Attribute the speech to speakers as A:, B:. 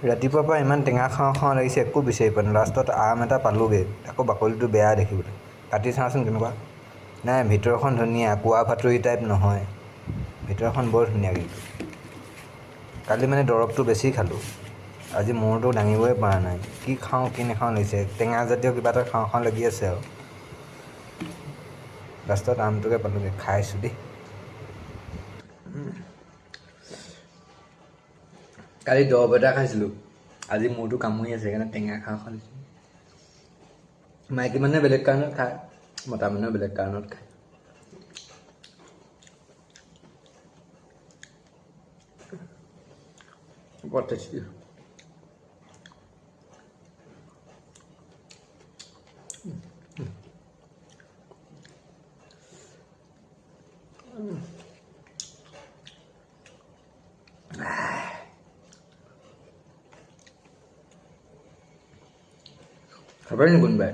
A: ৰাতিপুৱাৰ পৰা ইমান টেঙা খাওঁ খাওঁ লাগিছে, একো বিচাৰি পোৱা নাই। লাষ্টত আম এটা পালোগৈ, আকৌ বাকলিটো বেয়া দেখিবলৈ। কাটি চাওঁচোন কেনেকুৱা। নাই, ভিতৰখন ধুনীয়া, কোৱা ভাতুৰী টাইপ নহয়, ভিতৰখন বৰ ধুনীয়া। কিন্তু কালি মানে দৰৱটো বেছি খালোঁ, আজি মূৰটো দাঙিবই পৰা নাই। কি খাওঁ কি নাখাওঁ লাগিছে, টেঙা জাতীয় কিবা এটা খাওঁ খাওঁ লাগি আছে আৰু। লাষ্টত আমটোকে পালোগৈ, খাইছোঁ দেই। কালি দৰৱ এটা খাইছিলোঁ, আজি মূৰটো কামুৰি আছে, সেইকাৰণে টেঙা খাওঁ খাওঁ লাগিছে। মাইকী মানুহে বেলেগ কাৰণত খায়, মতা মানুহে বেলেগ কাৰণত খায়। বৰ টেষ্টি। খাব নি কোনোবাই?